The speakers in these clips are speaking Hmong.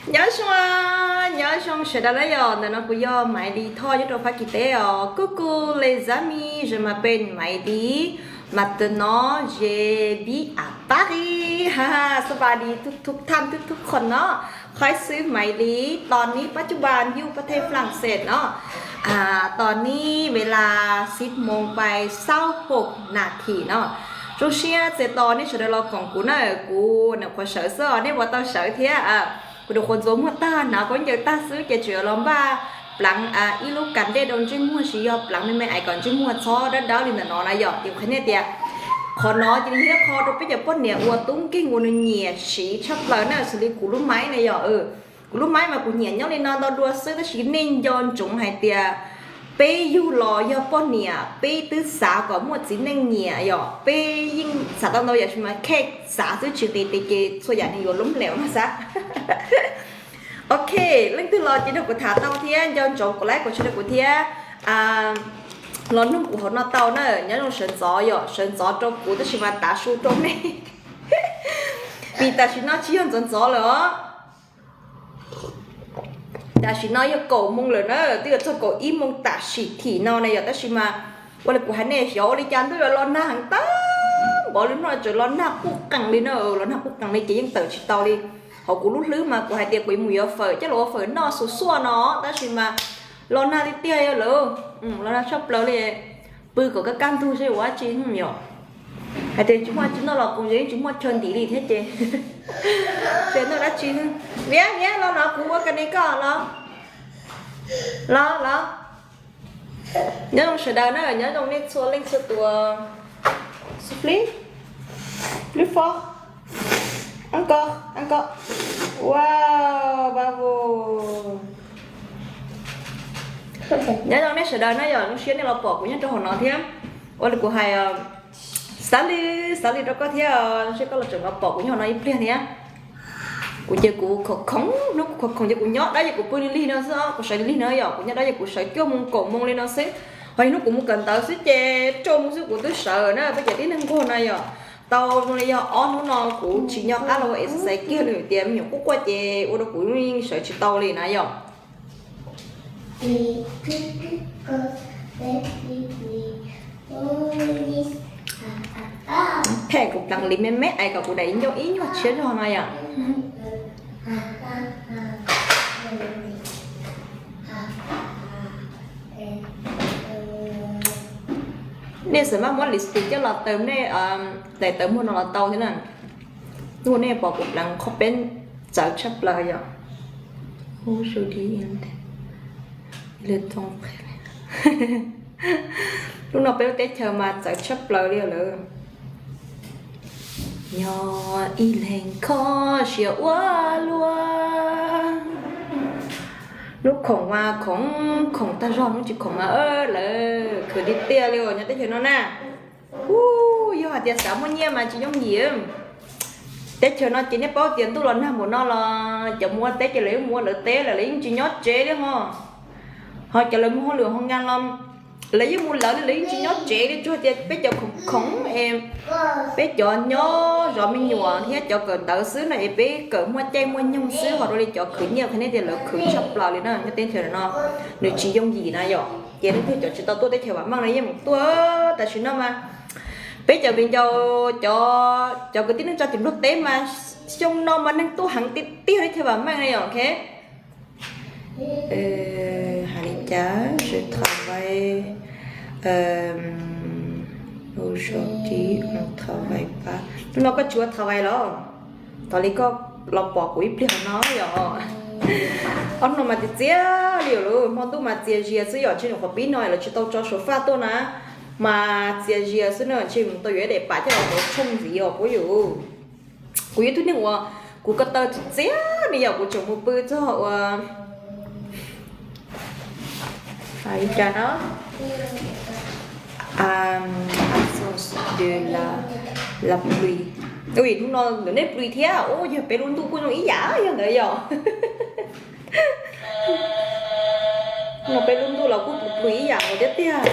Nyob zoo, nyob zoo sawv daws na yom, ntawm no kuv yog Maiv Lis Thoj nyob rau Fab Kis teb os. Coucou les amis, je m'appelle Maiv Lis, maintenant je vis à Paris. Ha ha, สบายดีทุกๆท่านทุกๆคนเนาะ Qhov xwb Maiv Lis ตอนนี้ปัจจุบันอยู่ประเทศฝรั่งเศสเนาะ ตอนนี้เวลาสิบโมงไปซาวหกนาทีเนาะ Zoo siab txias tos nej sawv daws los koom kuv na, kuv nyuam qhuav sawv xwb os, nej puas tau sawv thiab? Kuv nyuam qhuav ntxuav muag tag, hnav khaub ncaws tag xwb ces tseem yuav los npaj pleev ib lub kas dej rau ntsej muag, tsis yog pleev me me es kom ntsej muag txhob dawb dawb li ntawm no na yom. Ces qhia nej tias qhov no ces nws yog ib qho rau peb cov poj niam uas tub nkeeg uas nws nyiam siv tshaj plaws na, xws li kuv lub maib na yom. Kuv lub maib mas kuv nyiam nyob li no ntau dua xwb, tab sis nej nco ntsoov hais tias peb yug los yog poj niam, peb twb xav kom muaj txiv neej nyiam yom, peb yeej xav tau ntau yam, tab sis mas khej xav xwb tsis nqis tes ces txhua yam nws yuav loob leus no xav. Ok, leej twg los ces nrog kuv tham tau thiab, nco ntsoov kom like kom share rau kuv thiab, los nug kuv hauv no tau na. Nyob zoo sawv ntxov yom, sawv ntxov rau kuv tab sis mas tav su rau nej, vim tam sim no tsis yog ntxov ntxov lawm os. Tam sim no yog kaum moo lawm na, twb yuav txog kaum ib moo tam sim thim no na yom, tab sis mas ua li kuv hais nej xyov ua li cas ntuj yuav los nag heev tag npaum li no, tseem los nag quj qees li na, los nag quj qees li ces yeej tawm tsis tau li. Hauv kuv lub hlwb mas kuv hais tias kuv yuav mus yuav fawm coj los ua fawm noj xuas xuaj no, tab sis mas los nag tiag tiag yog lawm, los nag tshaj plaws li. Pw kom kaj kaj ntug seb ua dab tsi yom. Hais tias tsis muaj dab tsi noj los kuv yeej tsis muaj chaw ntim li thiab ces, ces noj dab tsi. Niam, niam, los no kuv ua kas ni koj los. Los los. Nyob zoo sawv daws na, nyob zoo nej txhua leej txhua tus. Xu flib, flib fob, an koj, an koj. Wow, bravo. Nyob zoo nej sawv daws na yom, zoo siab nej los pom kuv nyob rau hauv no thiab. Ua li kuv hais, xav li, xav li rau koj thiab, zoo siab koj los tseem los pom kuv nyob hauv no ib pliag thiab. Kuv ces kuv khoom khoom, hnub kuv khoom khoom ces kuv nyob dawb ces kuv pw li lig no xwb, kuv sawv li lig no yom, kuv nyob dawb ces kuv sawv cuaj moo kaum moo li no xwb. Ho yog hnub kuv mus kawm ntawv xwb ces rau moo xwb kuv twb sawv na, peb cov tib neeg nquag no yom. Tau zoo li yog ob hnub no kuv tsis nco qab los ua exercise kiag li tias me nyuam quaj quaj ces ua rau kuv yeej sawv tsis tau li na yom. Phem kuv pleev li me me es kom kuv daim ncauj ib nyuag tshiab zog no yom. Nej xav mas muab lipstick coj los taws nej daim tawv muag no los tau thiab na. Tuaj nej pom kuv pleev qhov peb txawv tshaj plaws yom. Hnub no peb lub teb chaws mas txawv tshaj plaws li lawm. Nyob ib leeg kho siab ua luaj. Hnub khoom mas khoom, khoom tag zog, hnub tsis khoom mas lawv khwv tiag tiag li os nyob teb chaws no na. Ub, yog hais tias xav muaj nyiaj mas tsis yooj yim. Teb chaws no ces nej paub tias ntuj los nag npaum no los cov mus ua teb ces lawv yeej mus ua lawv teb lawm, lawv yeej tsis nyob tsev li ho. Ho cov lawv mus hauj lwm hauv nkas los lawv yeej mus lawv li, lawv yeej tsis nyob tsev li, tsuas tias peb cov khoom khoom es peb cov nyob zov me nyuam thiab cov kawm ntawv xwb no es peb kawm muaj caij muaj nyoog xwb, ho rau li cov khwv nyiaj qhia nej tias lawv khwv tshaj plaws li na nyob teb chaws no. Nws tsis yooj yim na yom, ces leej twg cov tsis tau tuaj teb chaws vam meej no yeej mus tuaj tam sim no mas. Peb cov viv ncaus, cov, cov kwv tij neej tsa tim Nplog teb mas xyoo no mas neeg tuaj heev tiag tiag teb chaws vam meej na yom, ok. Hais li cas, je travaille aujourd'hui, on travaille pas. Hnub no koj tsis ua travail los? Tos li koj los pom kuv ib pliag no yom. Ob hnub no mas txias txias li lawm, hmo ntuj mas txias zias xwb yom, ntshe nyuam qhuav pib no lawv tsis tau tso sofá tuaj na, mas txias zias xwb na, ntshe mus tau yuav ib daim pam coj los tshooj ntxiv os puab yus. Kuv yog tug neeg uas kuv ko taw txias txias ni yom, kuv tseem mus pw txog ua cas no. Absence de la, la pluie. Ui, hnub no ntawm nej pluie thiab, ub, yog peb lub ntuj kuj zoo ib yam yog ntawd yom. No peb lub ntuj los kuj pluis ib yam nkaus thiab tiag.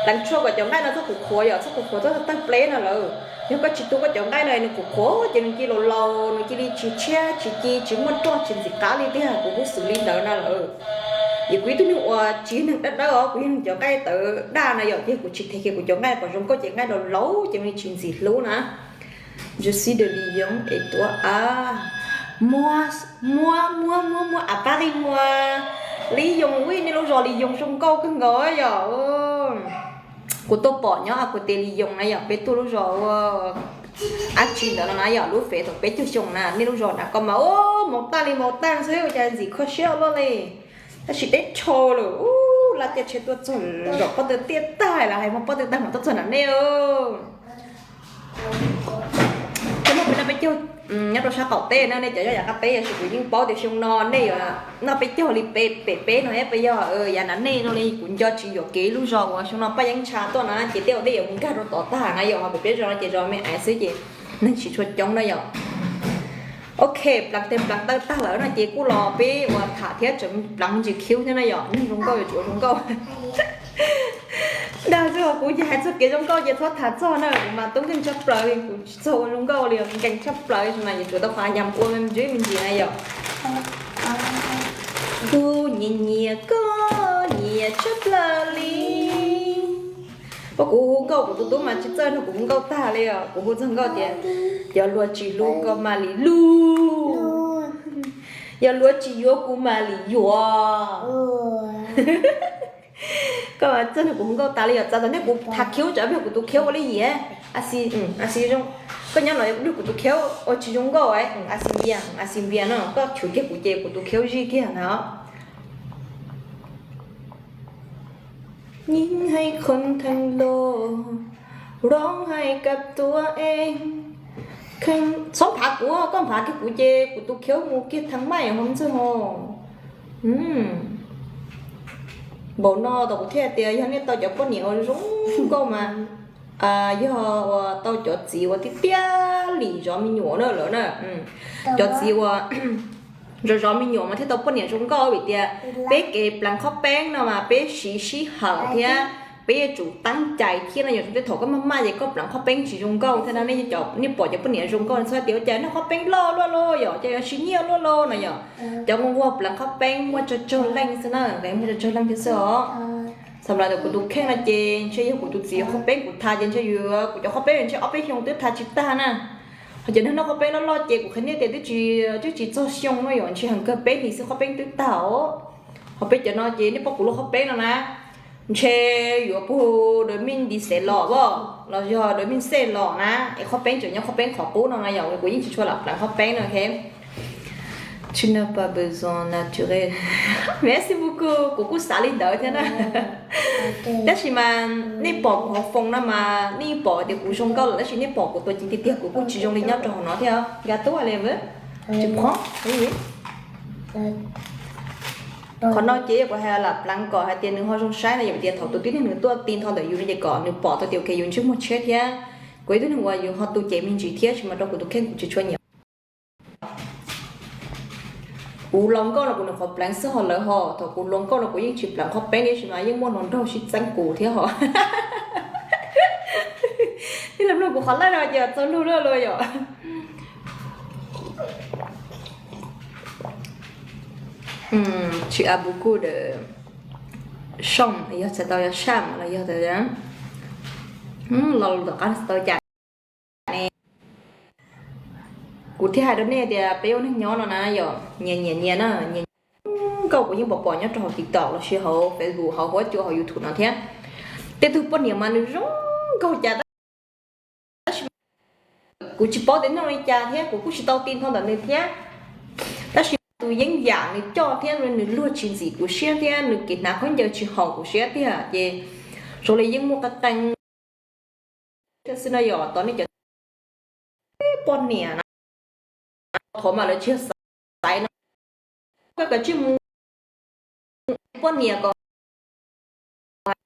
Pleev tshuaj kom cov nqaij no txhob qhuav qhuav yom, txhob qhuav qhuav txhob tawg pleb no lawm. Yog koj tsis tu koj cov nqaij no nws qhuav qhuav ces nws cia li laus laus, nws cia li tsis tshiab tsis ci tsis muaj roj tsis ntxim qab li tiag. Kuv kuj xws li ntawd na lawm. Ces kuv ib tug neeg uas tsis yog neeg dawb dawb os, kuv yog neeg cov nqaij tawv daj na yom, ces kuv tsis them kiag kuv cov nqaij kom zoo nkauj ces nqaij laus laus ces nws tsis ntxim hlub na. Yo soy de Lyon es toi a, muab muab muab muab muab a Paris muab Lyon, ui nej lub zos Lyon zoo nkauj kawg nkaus yom. Kuv tuaj pom nyob a kuv tes Lyon na yom, peb tuaj lub zos ua dab tsi ntawd no na yom, lub fev thaum peb caug xyoo na, nej lub zos na koj mas ua mauv taj li mauv taj xwb ua cas ntxim kho siab luaj li. Tab sis teb chaws lawm ub, laj tiaj tshe tuaj txog zaum pob tw tiaj tag los hais muag pob tw tag mam tuaj txog nram nej. Cov noj peb noj peb caug nyob rau sab qaum teb na, nej cov nyob yav qab teb, tab sis kuv yeej paub tias xyoo no nej yuav noj peb caug li pem peb no thiab, peb yog yav nram nej no li. Kuv nco tsis yuam kev lub zos uas xyoo no Paj Yeeb ntsha tuaj na ces tej ua dej yuav mus nkag rau tod tag na yom, ho pem peb zos no ces zos me aiv xwb ces neeg tsis tshua coob na yom. Ok, pleev tes pleev taw tag lawm no ces kuj los peb ua tham thiab tseem pleev ntsis khiv thiab na yom, neeg zoo nkauj yuav tsum ua zoo nkauj. Dag xwb os, kuv ces hais txog kev zoo nkauj ces txhob tham txog na, kuv mas tub nkeeg tshaj plaws li, kuv tsis txog ua zoo nkauj li, nkeeg tshaj plaws mas yuav tsum tau qhov nyam ua me ntsis me ntsis na yom. Kuv nyiam nyiam koj nyiam tshaj plaws li. Ua kuv hu nkauj kuv tus tub mas tsis txawj nrog kuv hu nkauj tag li os, kuv hu txog nkauj tias, yog luag tsis hlub koj mam li lug, yog luag tsis yuav kuv mam li yuav. Koj txawj nrog kuv hu nkauj tas li yom, txav tau nej kuv tham khiv tsam pliag kuv tus khiv ua li yim. Asi, asi zoo. Koj nyob no pliag kuv tus khiv ua tsis zoo nkauj, asi npias, asi npias no koj chwv kiag kuv ces kuv tus khiv zij kiag na. Những hay khôn thành lô, rong hay cặp tua eng. Txhob nphav kuv, koj nphav kiag kuv ces kuv tus khiv mus kiag thaj maij hov ntxwg ho. Npaum no tau kuv thiaj tias yog nej tau cov poj niam uas zoo nkauj mas yog uas tau cov txiv uas tiag tiag li zov me nyuam na lawm na. Cov txiv uas zov zov me nyuam mas thiaj tau poj niam zoo nkauj vim tias peb kev pleev qhob peeb no mas peb siv sij hawm thiab peb yuav tsum teeb cai thiab no yom. Tej thaum koj maj maj ces koj pleev qhob peeb tsis zoo nkauj thiab no. Nej pom cov poj niam zoo nkauj txhob tias ua cas noj qhob peeb loj luaj lauj yom, cas yuav tsis nyiaj luaj lauj no yom. Cov nquag pleev qhob peeb muaj tsawg tsawg leej xwb na, muaj tsawg tsawg leej thiab xwb os. Xam las ntawm kuv tus kheej no ces ntshe yog kuv tus txiv qhob peeb kuv tha ces ntshe yuav kuv cov qhob peeb ntshe ob peb xyoo twb tha tsis tag na. Ho cov neeg noj qhob peeb loj loj ces kuv qhia nej tias twb tsis, twb tsis txog xyoo no yom, ntshe heev kawg peb hlis xwb qhob peeb twb tag os. Ho peb cov no ces nej pom kuv lub qhob peeb no na, ntshe yuav puag dawm mij dis xev los los yog dawm mij xej los na, es qhob peeb tseem nyob qhob peeb qhov qub no na yom, kuv yeej tsis tshua lam pleev qhob peeb no. Tu n'as pas besoin naturel. Merci beaucoup, kuv kuj xav li ntawd thiab na. Tab sis mas nej pom kuv hauv foos no mas nej pom tias kuv zoo nkauj lawm, tab sis nej pom kuv tus cev tiag tiag kuv kuj tsis zoo li nyob rau hauv no thiab. Nkag tuaj li, tsis phob. Qhov no ces kuv hais lam pleev kom hais tias nws ho zoo saib na, yog tias thaum tus tib neeg nws tuaj ti nrho ntawm yus no ces kom nws pom tau tias ok yus ntsej muag tshiab thiab kuv ib tug neeg uas yus ho tu cev me ntsis thiab, tab sis mas rau kuv tus kheej kuv tsis tshua nyiam. Kuv laus nkauj no kuv nws qhov pleev xwb ho lawv ho, thaum kuv laus nkauj no kuv yeej tsis pleev qhob peeb li, tab sis mas yeej muaj hluas nraug sib txeeb kuv thiab ho. Ib los mloog kuv qhov laij no ces txaus lug luaj luaj yom. Tsis a bu kuj de soo yog txhais tau yog sam los yog tias lo lus tom qab txhais tau cas ne. Kuv thiaj hais rau nej tias peb ua neeg nyob no na yom, nyias nyias nyias na, nyias nkauj kuv yeej pom pom nyob rau hauv TikTok los sis hauv Facebook, hauv huab cua, hauv YouTube no thiab. Tej tug poj niam mas nws zoo nkauj cas tab sis kuv tsis paub tias nws li cas thiab kuv kuj tsis tau ti nrho ntawm nws thiab. Tab sis tus yeeb yam nws coj thiab nws luag tsis ntxim kuv siab thiab nws kev hnav khaub ncaws tsis haum kuv siab tiag ces zoo li yeej muaj qee qee xwb no yom, tos nej cov poj niam na, thaum mas lawv tsis yog xaiv no, koj kav tsij mus poj niam kom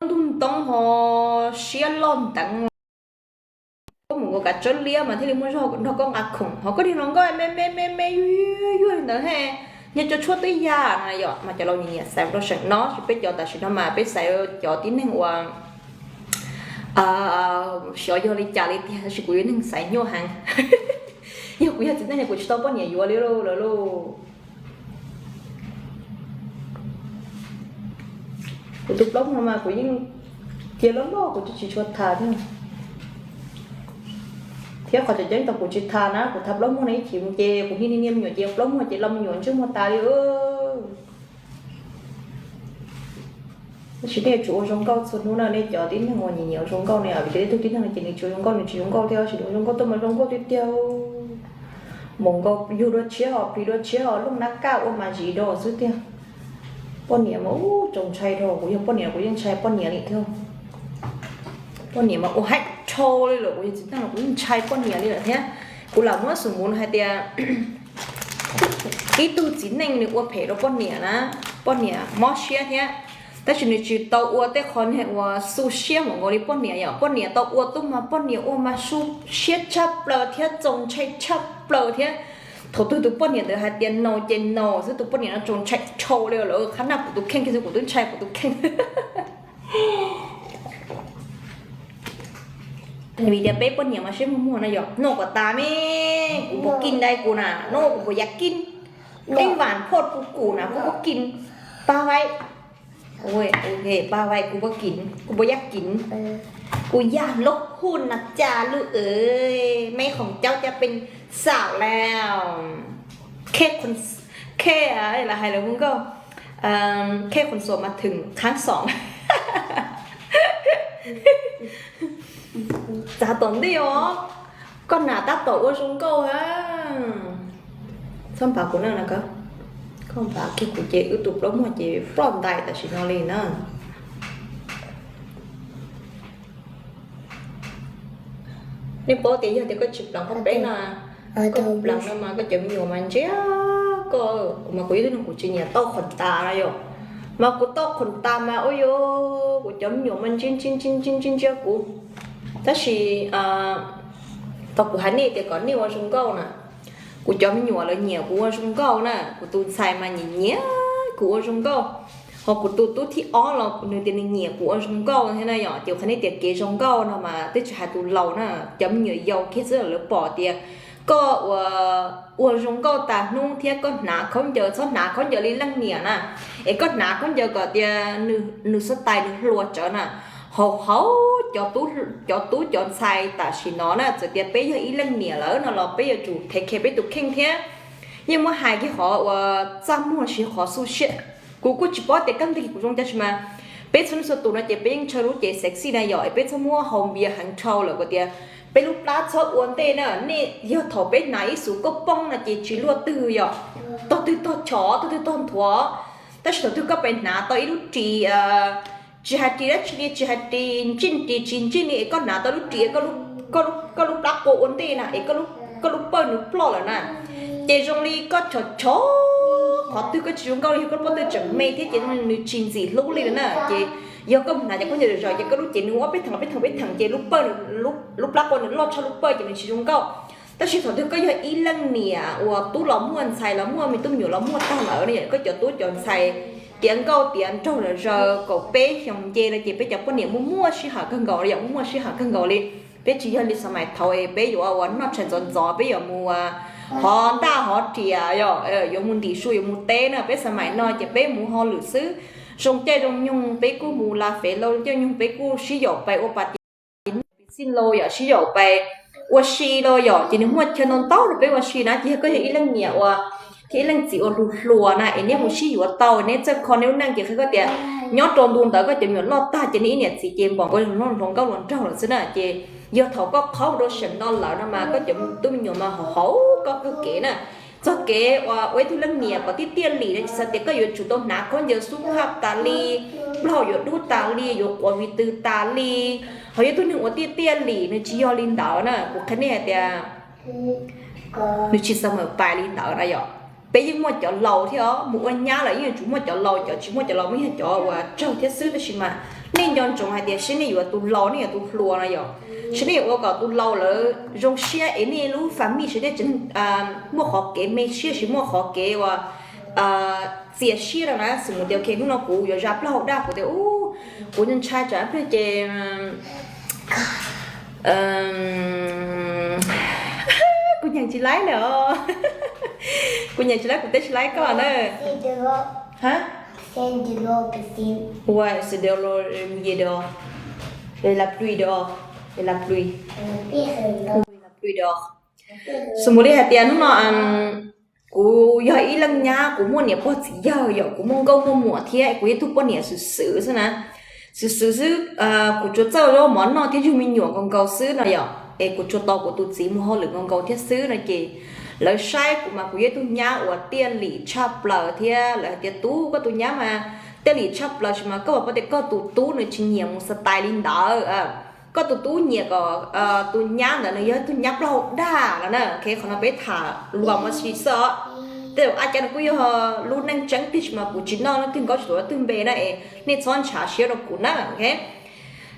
ntug ntoo ho siab loj nteev, koj mus nkaus kav tsawb liab mas thiaj li muaj zog nrog koj nqa khoom, ho koj niag hluas nkauj me me me me yuag yuag li ntawd he, nyias cov tshuaj twb yam no yom, mas cov laus nyias nyias xaiv rau seem no, tsis peb cov tam sim no mas peb xaiv cov tib neeg uas Xyov yog li cas li tiag, tab sis kuv yog neeg xaiv nyuaj heev. Yog kuv yog txiv neej kuv tsis tau poj niam yuav li lawm lauj. Kuv tus plaub muag mas kuv yeej cia loj loj, kuv twb tsis tshua tham thiab. Thiab qhov tseem ceeb tau kuv tsis tham na, kuv tham plaub muag no ib chim mus ces kuv niaj niaj me nyuam ces plaub muag ces los me nyuam ntsej muag tas li. Tab sis nej yuav tsum ua zoo nkauj txhua hnub na, nej cov tib neeg uas nyiam nyiam ua zoo nkauj ne, vim tias nej tug tib neeg no ces nws tsis ua zoo nkauj, nws tsis zoo nkauj thiab, tab sis nws ua zoo nkauj tuaj mas zoo nkauj tiag tiag. Mus nkaus yug dua tshiab os, plig dua tshiab os, looj nab kaj ua mas zis rau xwb tiag. Poj niam mas ub txaus ntshai dhau, kuv yog poj niam kuv yeej ntshai poj niam li thiab. Poj niam mas ua haib dhau li lawm, kuv yog txiv neej los kuv yeej ntshai poj niam li lawm thiab. Kuv lam muab xus mus hais tias ib tug txiv neej nws ua phem rau poj niam na, poj niam mob siab thiab. Tab sis nws tsis tau ua tej qho niag uas xu siab npaum nkaus li poj niam yom. Poj niam tau ua tuaj mas poj niam ua mas xu siab tshaj plaws thiab txaus ntshai tshaj plaws thiab. Thaum twg tus poj niam ntawd hais tias no ces no xwb, tus poj niam no txaus ntshai dhau li lawm, qhab naj kuv tus kheej kiag xwb kuv twb ntshai kuv tus kheej. Vim tias peb poj niam mas siab muag muag na yom. Noj kom tas me, kuv puas kij dai kuv na, noj kuv puas yaj kij, ib vam phoj kuv kuv na kuv puas kij, pab vaib, pab vaib kuv puas kij, kuv puas yaj kij, kuv yaj lub hu na cas lub, me khoom caub cas pes xaum lawm. Khej, khej, lawv hais lawv hu nkauj, khej khoom xuam mas thwm khab xoom. Txav tom ntej os, koj nam tab tom ua zoo nkauj a. Txhob npav kuv na, koj npav kiag kuv ces wb tus plaub muag ces ploj ntais tam sim no li na. Nej paub tias yog tias koj tsis pleev qhov peb no, koj pleev no mas koj cov me nyuam mas ntsia koj, kuv mas kuv yog tib neeg kuv tsis nyiam tau qhov tas no yom. Mas kuv tau qhov tas mas ua yog kuv cov me nyuam mas ntsia ntsia ntsia ntsia ntsia kuv. Tab sis tau kuv hais nej tias kom nej ua zoo nkauj na. Kuv cov me nyuam lawv nyiam kuv ua zoo nkauj na, kuv tus ntxhais mas nyiam nyiam kuv ua zoo nkauj. Ho kuv tus tub thib ob los nws tias nws nyiam kuv ua zoo nkauj thiab na yom. Ces qhia nej tias kev zoo nkauj no mas twb tsis hais tus laus na, cov me nyuam yaus kiag xwb lawv pom tias koj ua, ua zoo nkauj tas hnub thiab koj hnav khaub ncaws, txhob hnav khaub ncaws li leej niam na, es koj hnav khaub ncaws kom tias nws xav tais nws hluas tsawv na. Haus haus cov tub cov ntxhais tam sim no na, txawm tias peb yog ib leej niam lawm no los peb yuav tsum thev khe peb tus kheej thiab. Yeej muab hais kiag qhov uas txaj muag siv qhov xu siab. Kuv kuj tsis paub tias kaj ntug kuv zoo cas sis mas peb txhua leej txhua tus no ces peb yeej ntshaw lub cev sexy na yom, es peb txhob muab haus npias heev dhau lawm kom tias peb lub plab txhob ua ntej na. Nej yog thaum peb hnav ib xus koj poob no ces tsis luaj twg yom, tog twg tog chov tog twg tog nthuav. Tab sis thaum twg koj pes hnav tau ib lub ris, tsis hais ris dab tsi li, tsis hais ris ntsij ris tsis ntsij li es koj hnav tau lub ris, koj lub plab qua ua ntej na es koj lub pawj nws ploj lawm na, ces zoo li koj chov chov qhov twg koj tsis zoo nkauj li, yog koj lub pawj twg tseem me thiab ces nws tsis ntxim hlub li na. Ces yog koj mus hnav cov khaub ncaws zom zaws ces koj lub cev nws ua peb theem peb theem peb theem ces lub pawj, lub plab qua nws loj tshaj lub pawj ces nws tsis zoo nkauj. Tab sis thaum twg koj yog ib leej niam uas tub los muaj ntxhais los muaj me tub me nyuam los muaj tag lawm no, koj cov tub cov ntxhais tiav nkauj tiav nraug zom zaws kaum peb xyoo nce no ces peb cov poj niam muaj muaj sij hawm kawg nkaus li yom, muaj muaj sij hawm kawg nkaus li. Peb tsis yog li xav mais thaud es peb yuav ua noj tshais ntxov ntxov, peb yuav mus hov ntaj hov riam yom, yuav mus ntim su yuav mus teb na. Peb xav mais no ces peb mus hauj lwm xwb, zoo caij zoo nyoog peb kuj mus la fev lau caij nyoog, peb kuj sib yaum pais ua pas tis xij lau yom, sib yaum pais ua si lau yom, ces nws muaj chaw ntau ntau rau peb ua si na. Ces yog koj yog ib leej niam uas thiab ib leej txiv uas hluas hluas na es neb mus sib yuav tau, neb txawj kho neb lub neej ces qhia koj tias nyob rau ntu ntawd koj cov me nyuam loj tag ces neb ib niam txiv ces npom nkaus hluas nkauj hluas nraug lawm xwb na. Ces yog thaum koj qhaub rau seem no lawm no mas koj cov tub me nyuam mas haus haus koj kawg kev na. Txog kev uas ua ib tug leej niam kom tiaj tiaj lim no tsis xav tias koj yuav tsum tau hnav khaub ncaws xub phaj tas li, plaub hau yuav dub tas li, yuav quav vis tws tas li. Ho yog tug neeg uas tiaj tiaj lim nws tsis yog li ntawd na, kuv qhia nej hais tias nws tsis xav mawm pais li ntawd na yom. Peb yeej muaj cov laus thiab os, mus ua nyab lawm yeej yuav tsum muaj cov laus, cov tsis muaj cov laus mas yog cov uas tsawg thiab xwb. Tab sis mas nej nco ntsoov hais tias seb nej yuav tus laus nej yuav tus hluas no yom, seb nej yuav ua kom tus laus lawv zoo siab es nej lub family seb nej muaj qhov kev me siab, seb muaj qhov kev uas txias siab no na. Xws mus tias ok hnub no kuv yuav zam plaub hau daj, kuv tias u, kuv ntshai tsam pliag ces Kuv nyeem tsis laib lawm os. Kuv nyeem tsis laib, kuv teb tsis laib koj na. Ha? Ua, c'est de l'eau mouillée dehors. Et la pluie dehors. Et la pluie. Pluie dehors. Xws mus li hais tias hnub no kuv yog ib leej nyab, kuv muaj niam pog txiv yawg, yog kuv muaj nkauj muaj muam thiab kuv yog ib tug poj niam xwm xwm xwb na. Xwm xwm xwb, kuv tsuas txawj zaub mov noj thiab yug me nyuam nkaus nkaus xwb no yom, es kuv tsuas tos kuv tus txiv mus hauj lwm nkaus nkaus thiab xwb no ces lawv saib kuv mas kuv yog ib tug nyab uas tiaj lim tshaj plaws thiab lawv hais tias, Tub, koj tus nyab mas tiaj lim tshaj plaws, tab sis mas koj puas paub tias koj tus tub nws tsis nyiam mus xav tais li ntawd. Koj tus tub nyiam kom tus nyab ntawd nws yog ib tug nyab plaub hau daj no na. Qhov no peb tham luag mus si xwb os. Tej zaum ab cab nws kuj yog lub neej tseeb tiag, tab sis mas kuv tsis noj leej twg nkaub tsis tuav leej twg npe na es nej txhob ntshav siab rau kuv na.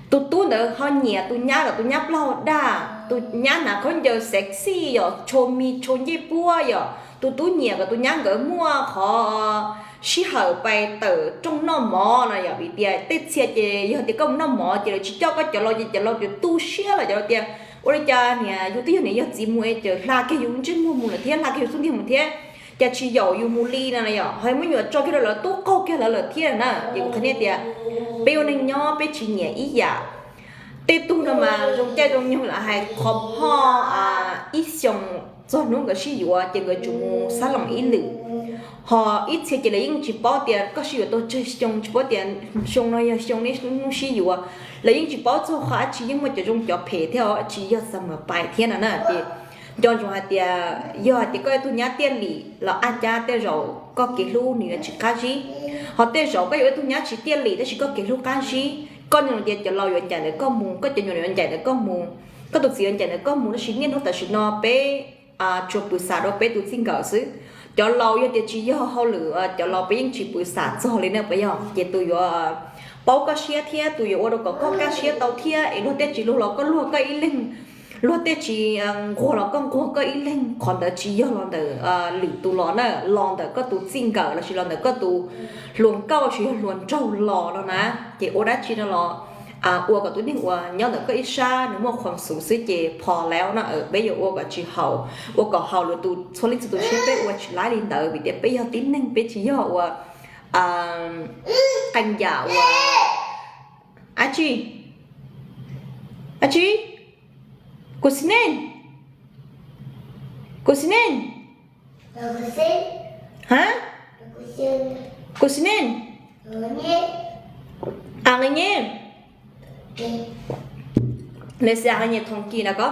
Tus tub ntawd ho nyiam tus nyab kom tus nyab plaub hau daj, tus nyab hnav khaub ncaws sexy yom, tshua mis tshua ncej puab yom, tus tub nyiam kom tus nyab nkawd muaj qhov sij hawm pais tawm rooj noj mov no yom, vim tias tej txhia ces yog tias koj mus noj mov ces lawv tsis coj koj cov laus ces cov laus ces tu siab lawm, cov laus tias, Ua li cas niam yus twb yog niam yog txiv mus es txawm hla kiag yus ntsej muag mus lawm thiab hla kiag yus xub ntiag mus thiab, cas tsis yaum yus mus li no na yom, ho muab nyuam tso kiag rau lawv tub qaug kiag lawv lawm thiab na. Ces kuv qhia nej tias peb ua neeg nyob peb tsis nyiam ib yam. Tej tug no mas zoo caij zoo nyoog lam hais qhov hoj ib xyoos txog hnub nkawd sib yuav ces nkawd tsuas mus xab loos ib lwm. Ho ib txhia ces lawv yeej tsis paub tias koj sib yuav tau tsawg xyoo, tsis paub tias xyoo no yog xyoo nej sib yuav. Lawv yeej tsis paub txog qhov dab tsi, yeej muaj cov zoo cov phem thiab os, tsis yog summer pais thiab no na. Ces nco ntsoov hais tias yog hais tias koj yog ib tug nyab tiaj lim los ab cab tej zaum koj kev hlub nws yuav tsis qab zib. Ho tej zaum koj yuav ua ib tug nyab tsis tiaj lim tab sis koj kev hlub qab zib. Koj nco ntsoov tias cov laus yuav ncaim ntawm koj mus, koj cov nyuam yuav ncaim ntawm koj mus, koj tus txiv yuav ncaim ntawm koj mus, tab sis niaj hnub tam sim no peb tsuas pw xam rau peb tus txij nkawm xwb. Cov laus yog tias tsis yog hauj lwm, cov laus peb yeej tsis pw xam txog li na, puas yog? Ces tus yuav paub koj siab thiab tus yuav ua rau kom koj kaj siab tau thiab es luag tej tsis luag los koj luag koj ib leeg, luag tej tsis nquag los koj nquag koj ib leeg, qhov ntawd tsis yog los ntawm lwm tus los na, los ntawm koj tus txij nkawm lossis los ntawm koj tus hluas nkauj lossis yog hluas nraug los no na. Ces ua dab tsi no los ua kom tus neeg uas nyob ntawm koj ib sab nws muaj khuam xum xwb ces phom lawm no. Peb yuav ua kom tsis haum, ua kom haum lwm tus txhua leej txhua tus siab, peb ua tsis laib li ntawd vim tias peb yog tib neeg, peb tsis yog ua qee yam uas, ab tsi, ab tsi, kuv xi neej, kuv xi neej, ha, kuv xi neej, a nqi nyeb, le xi a nqi nyeb thoom kis na ko.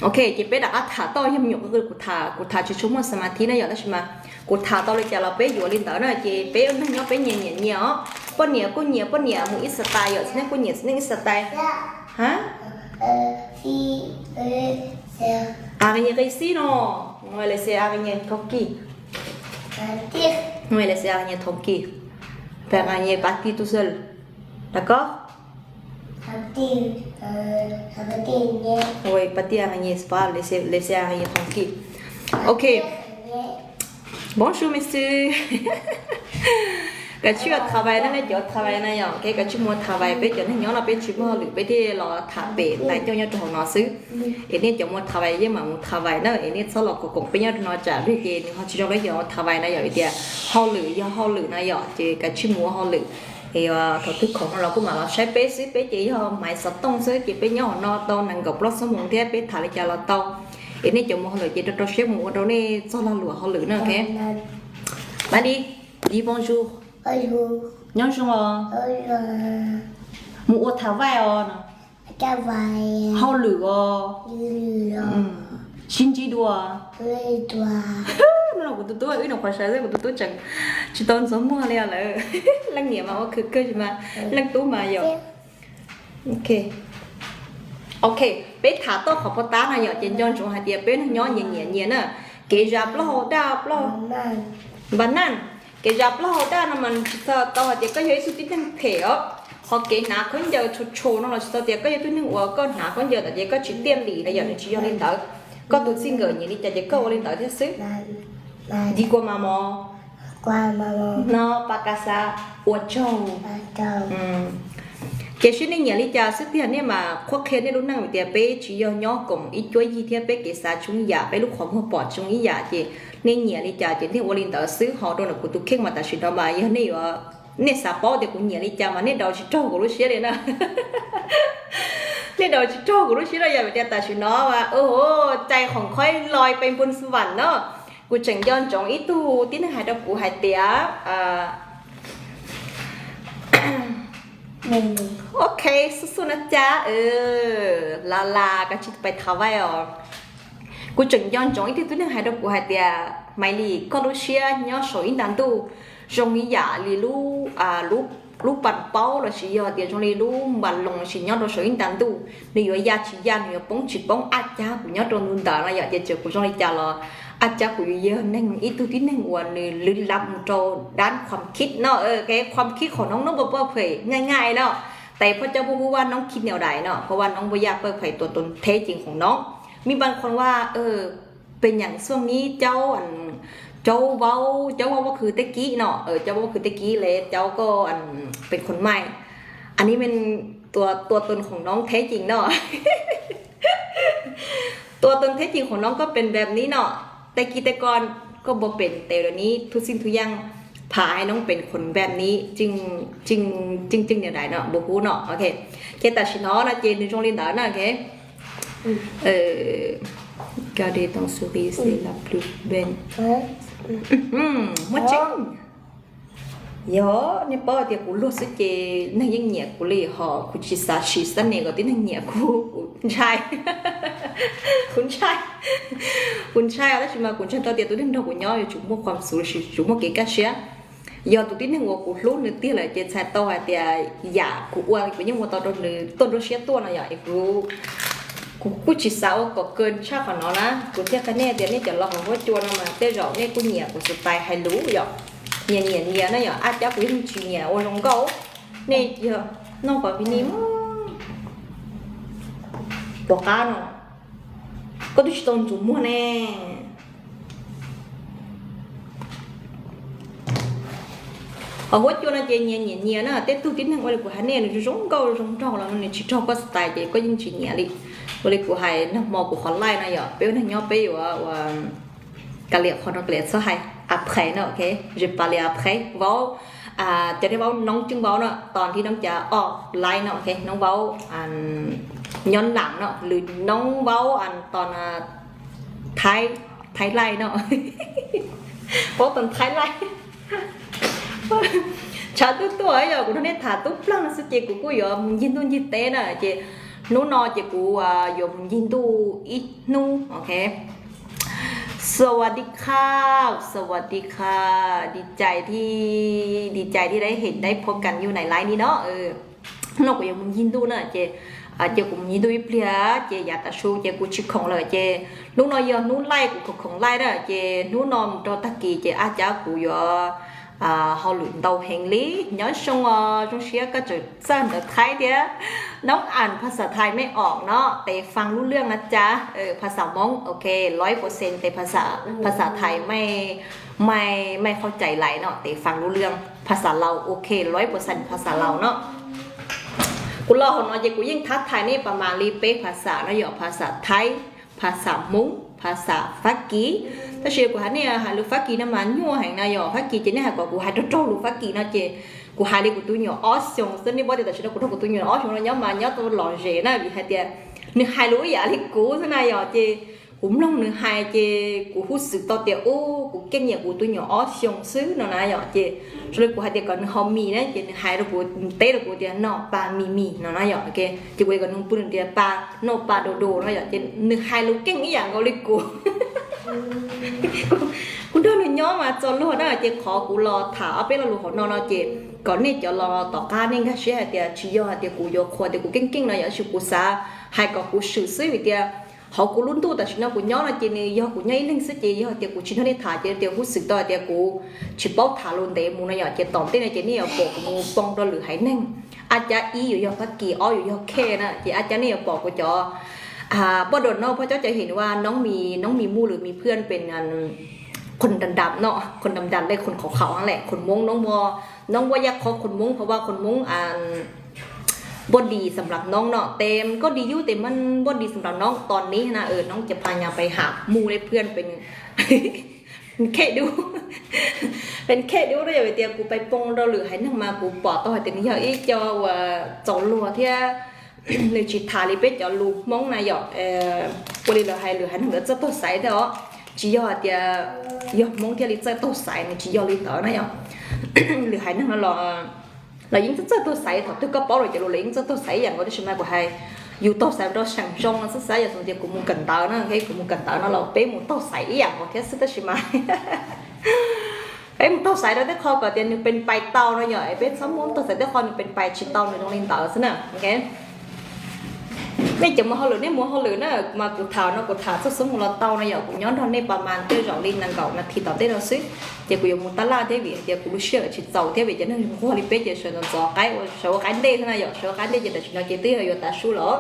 Ok, ces peb rov qab tham tau, yog me nyuam qw qw kuv tham, kuv tham tsis tshua muaj xas mas thib na yom, tab sis mas kuv tham tau li cas los peb yuav li ntawd na, ces peb ua neeg nyob peb nyias nyiam nyias os. Poj niam kuj nyiam poj niam mus ib xas tais yom, txiv neej kuj nyiam txiv neej ib xas tais. Ha, a nqi nyeb qi xib no, le xi a nqi nyeb thoom kis, le xi a nqi nyeb thoom kis, pe nqi nyeb pab tij tu xwb, da ko. Ua pab tij a nqi nyeb, le xi a nqi nyeb thoom kis. Ok. Bonjour monsieur. Kav tsij ua travail na, nej cov ua travail na yom, ok, kav tsij mus ua travail, peb cov neeg nyob no peb tsis muaj hauj lwm peb thiaj los tham pem tais ncauj nyob rau hauv no xwb. Es nej cov mus ua travail yeej mam mus travail na, es nej txhob los koom koom peb nyob rau no tsam ces nws ho tsis zoo rau cov ua travail na yom, vim tias hauj lwm yog hauj lwm na yom, ces kav tsij mus ua hauj lwm. Es thaum twg khoom no los kuj mam los saib peb xwb, peb ces yog maiv xov tooj xwb, ces peb nyob hauv no tau nees nkaum plaub xuab moos thiab peb tham li cas los tau. Es nej cov mus hauj lwm ces rau rau siab mus ua rau nej txog lag luam hauj lwm na, ok. Pab di, di bonjour. Nyob zoo os. Mus ua travail os no. Hauj lwm os. Sib ntsib dua. Hnub no kuv tus tub wb nov qhuav sawv xwb, kuv tus tub tseem tsis tau ntxuav muag li os lawm. Leej niam mas ua khwv kawg tsis mas, leej tub mas yom. Ok, peb tham tau qhov pov tab no yom, ces nco ntsoov hais tias peb neeg nyob nyias nyiam nyias na. Kev zas plaub hau daj, plaub, npa naj, kev zas plaub hau daj no mas tsis txhais tau hais tias koj yog ib tug tib neeg phem os. Ho kev hnav khaub ncaws tshua tshua no los tsis txhais tias koj yog tug neeg uas koj hnav khaub ncaws ntawd ces koj tsis tiaj lim na yom, nws tsis yog li ntawd. Koj tus txij nkawm nyiam li cas ces koj ua li ntawd thiab xwb. Di kua mas mos, no pa kas xav, ua tsaug. Tiam sis nej nyiam li cas xwb tiag, nej mas qhuab qhia nej lub neej tias peb tsis yog nyob koom ib cuab yig thiab peb kev xav tsis zoo ib yam, peb lub qhov muag pom tsis zoo ib yam, ces nej nyiam li cas ces nej ua li ntawd xwb. Ho rau ntawm kuv tus kheej mas tam sim no mas yog nej yuav, nej xav paub tias kuv nyiam li cas mas nej daus tsis raug kuv lub siab li na. Nej daus tsis raug kuv lub siab no, yog vim tias tam sim no mas cai khoom khoib loi pes npun xu vam no. Kuv tseem nco ntsoov ib tug tib neeg hais rau kuv hais tias, ok, xub xub na cas, la la koj tsis pais thav vaij os. Kuv tseem nco ntsoov ib tug tib neeg hais rau kuv hais tias, Maiv Lis, koj lub siab nyob saum ib nta ntuj zoo ib yam li lub, lub pas paub lossis yog tias zoo li lub npas loos lossis nyob rau saum ib nta ntuj, nws yuav ya tsis ya, nws yuav poob tsis poob, ab cab kuv nyob rau ntu ntawd no yom, ces txawm kuv zoo li cas los ab cab kuv yuav yog neeg ib tug tib neeg uas nws lwv lav mus rau dab qhuam khib no, qhuam khib qhov no no pab phem nyaij nyaij no, tes phoj coj pub hu vaj noob khib niam dais no, hu vaj noob pab yaj pawg phem tua tus theb ceev khoom noob, mi npas khoom vaj pes nyeem xuaj nib caub, caub vaub, caub vaub vaub khw tej kib no, caub vaub khw tej kib le caub koj pes khoom maij, a ni me tua tua tus khoom noob theb ceev no. Tua tus theb ceev khoom noob koj pes npas nib no, tej kib tej koj, koj npau pem tes lawm nib thu xij thu yaj, phav hais noob pes khoom npas nib, ceev ceev niam dais no npau hu no, ok. Ces tam sim no no ces nws zoo li ntawd na, ok. Garder ton sourire, c'est la plus belle. Muaj tseeb. Yog nej paub tias kuv luag xwb ces neeg yeej nyiam kuv li, ho kuv tsis xav siv xab nes kom tib neeg nyiam kuv, kuv ntshai. Kuv ntshai, kuv ntshai os, tab sis mas kuv ntseeg tau tias tus neeg nrog kuv nyob yuav tsum muaj khuam xuv lossis tsum muaj kev kaj siab. Yog tus tib neeg uas kuv hlub nws tiag lawm ces txhais tau hais tias yam kuv ua kuv yeej ua tau rau nws tuaj nruab siab tuaj no yom. Es kuv, kuv kuj tsis xav ua kom kaw tshaj qhov no na, kuv thiaj qhia nej tias nej cov los hauv huab cua no mas tej zaum nej kuj nyiam kuv xus tais hais lus yom, nyiam nyiam nyiam na yom, ab cab kuv yeej tsis nyiam ua zoo nkauj. Nej yog noj kom vim ni, tom qab no koj twb tsis tau ntxuav muag ne. Hauv huab cua no ces nyias nyiam nyias na, tej tug tib neeg ua li kuv hais nej nws zoo zoo nkauj zoo nraug los nws tsis raug koj style ces koj yeej tsis nyiam li. Ua li kuv hais nag hmo kuv qhov live no yom, peb ua neeg nyob peb yuav ua, kav liam qhov no kav liam txhob hais après no, ok, je parle après, vauv, cov nej vauv noob cwj vauv no, tos nthi noob cav o live no, ok, noob vauv nyob nam no, lwm noob vauv tos Thaib, Thaib live no, vauv tos Thaib live. Tshav tuaj tuaj yog kuv nrog nej tham tub plaag xwb ces kuv kuj yuav mus ncig ntuj ncig teb na, ces hnub no ces kuv yuav mus ncig ntuj ib hnub, ok. สวัสดีค่ะ สวัสดีค่ะ ดีใจที่ ดีใจที่ได้เห็นได้พบกันอยู่ในไลฟ์นี้เนาะ. Hnub no kuv yuav mus ncig ntuj na ces, ces kuv mus ncig ntuj ib pliag ces yav tas su ces kuv tsis khoom lawm ces hnub no yog hnub laij kuv khoom khoom laij na ces hnub no mus rau tag kis ces ab cab kuv yuav hauj lwm ntau heev li. Nyob zoo os, zoo siab koj tseem txawj ntawv Thaib thiab. น้องอ่านภาษาไทยไม่ออกเนาะ แต่ฟังรู้เรื่องนะจ๊ะ ภาษามง ok, ร้อยเปอร์เซ็นต์ แต่ภาษา ภาษาไทยไม่ ไม่ ไม่เข้าใจอะไรเนาะ แต่ฟังรู้เรื่อง ภาษาลาว ok, ร้อยเปอร์เซ็นต์ ภาษาลาวเนาะ. Kuv los hauv no ces kuv yeej thab thaiv nej pas mas li peb phas xas no yog phas xas Thaib, phas xas Hmoob, phas xas Fab Kis. Tab sis kuv hais nej hais lus Fab Kis no mas nyuaj heev na yog Fab Kis ces nej hais kom kuv hais raug raug lus Fab Kis no ces kuv hais li kuv tus nyuam ob xyoos xwb. Nej paub tias tam sim no kuv nrog kuv tus nyuam ob xyoos no nyob mas nyob tau lom zem na vim hais tias nws hais lus ib yam li kuv xwb na yog ces kuv mloog nws hais ces kuv huj xwm tau tias ub kuv keej nyiam kuv tus nyuam ob xyoos xwb no na yom. Ces zoo li kuv hais tias kom nws ho mis na ces nws hais rau kuv, teb rau kuv tias no pa mis mis no na yom. Ces kuv kom nws pw nws tias pa, no pa du du no yom. Ces nws hais lus keej ib yam nkaus li kuv. Kuv nrog nws nyob mas txaus luag na ces qhov kuv los tham ob peb lo lus hauv no no ces kom nej cov los tom qab nej nkag siab hais tias tsis yog hais tias kuv yuav qhuas tias kuv keej keej no yom, tab sis kuv xav hais kom kuv swm xwb vim tias hauv kuv lub ntuj tam sim no kuv nyob no ces nws yog kuv nyob ib leeg xwb ces yog tias kuv tsis nrog nej tham ces tias huj xwm tau hais tias kuv tsis paub tham lus ntev mus no yom. Ces tom ntej no ces nej yuav pom kuv mus poo rau lwm haiv neeg, ab cab ib yuav yog Fab Kis, ob yuav yog Khe na ces ab cab nej yuav pom kuv cov poj duam no poj cov cov him nua noob mis, noob mis muj lwm mis phwj pes คนดำๆ no, คนดำๆ เลย คนขาวๆ นั่นแหละ คนม้ง น้องวัว น้องวัวยากคอ คนม้ง เพราะว่าคนม้ง อ่า npoj dis xam lav noob no, tes npoj dis yub tes mas npoj dis xam lav noob. Tos neb na, noob ca pha nyas pais ham mus le phwaj pes khej dub, pes khej dub na yom. Vim tias kuv pais poob rau lwm haiv neeg mas kuv pom tau hais tias nws yog ib co uas txaus luag thiab nws tsis tham li peb cov lus Hmoob na yom. Ua li lawv hais lwm haiv neeg lawv txawj taug xaiv thiab os, tsis yog hais tias yog Hmoob thiaj li txawj taug xaiv, nws tsis yog li ntawd na yom. Lwm haiv neeg no los los yeej txawj txawj taug xaiv, thaum twg koj paub lawm cov lus lawv yeej txawj taug xaiv ib yam nkaus. Tab sis mas kuv hais yus taug xaiv rau seem zoo no xwb, xav yog tias kuv mus kawm ntawv na, kuv mus kawm ntawv no los peb mus taug xaiv ib yam nkaus thiab xwb. Tab sis mas peb mus taug xaiv rau tej qho kom tias nws pes pais tau no yom, es peb txhob muab taug xaiv tej qho nws pes pais tsis tau, nws zoo li ntawd xwb na. Nej cov mus hauj lwm nej mus hauj lwm na, mas kuv tham no kuv tham txog xub mus los tau no yom. Kuv nyob nrog nej pas mas tej zaum li nees nkaum nas this tom ntej no xwb, ces kuv yuav mus tab laj thiab vim hais tias kuv lub sij hawm tsis txaus thiab vim cov neeg zoo nquag li peb ces sawv ntxov ntxov qaib, sawv ua qaib ntej xwb na yom, sawv ua qaib ntej ces tam sim no ces twb yog yuav tav su lawm.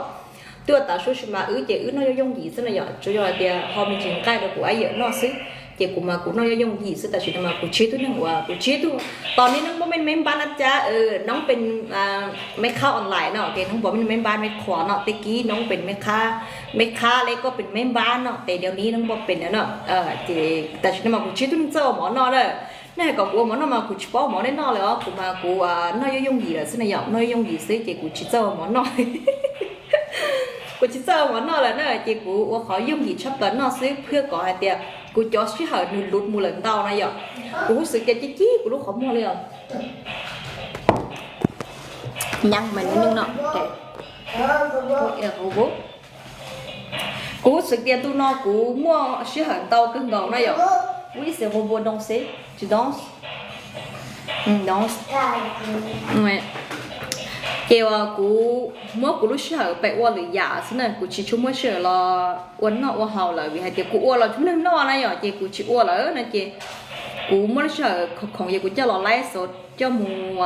Twb yuav tav su tab sis mas wb ces wb noj yooj yooj yim xwb na yom, tsuas yog hais tias ho me ntsis nqaij rau kuv aib yawm noj xwb. Ces kuv mas kuv noj yooj yooj yim xwb, tam sim no mas kuv tsib tug neeg uas kuv tsib tug, tos nej noob pov me me npab na cas, noob pes me qhab online no, ces noob pov me me npab me qhuas no, tej kib noob pes me qhab, me qhab le koj pes me npab no, tes dau ni noob pov pes no. Ces tam sim no mas kuv tsib tug neeg txawj ua mov noj na. Nej hais kom kuv ua mov noj mas kuv tsis paub ua mov nej noj lawm os, kuv mas kuv noj yooj yooj yim lawm xwb na yom, noj yooj yooj yim xwb ces kuv tsis txawj ua mov noj. Kuv tsis txawj ua mov noj lawm na, ces kuv ua qhov yooj yim tshaj plaws noj xwb, thiaj kom hais tias kuv cov sij hawm nws luv mus lawm ntau na yom. Kuv huj xwm tias ci ci kuv lub qhov muag li os. Nyab mas nws no, kuv huj xwm tias ntu no kuv muaj sij hawm ntau kawg nkaus na yom. Ua ib xev ua npua doo xwb, tsis doo. Ces uas kuv muab kuv lub sij hawm pem ua lwm yam xwb na, kuv tsis tshua muaj sij hawm los ua noj ua haus lawm vim hais tias kuv ua los tsis muaj neeg noj na yom, ces kuv tsis ua lawm no ces kuv muab lub sij hawm khoom khoom ces kuv coj los laib xov coj mus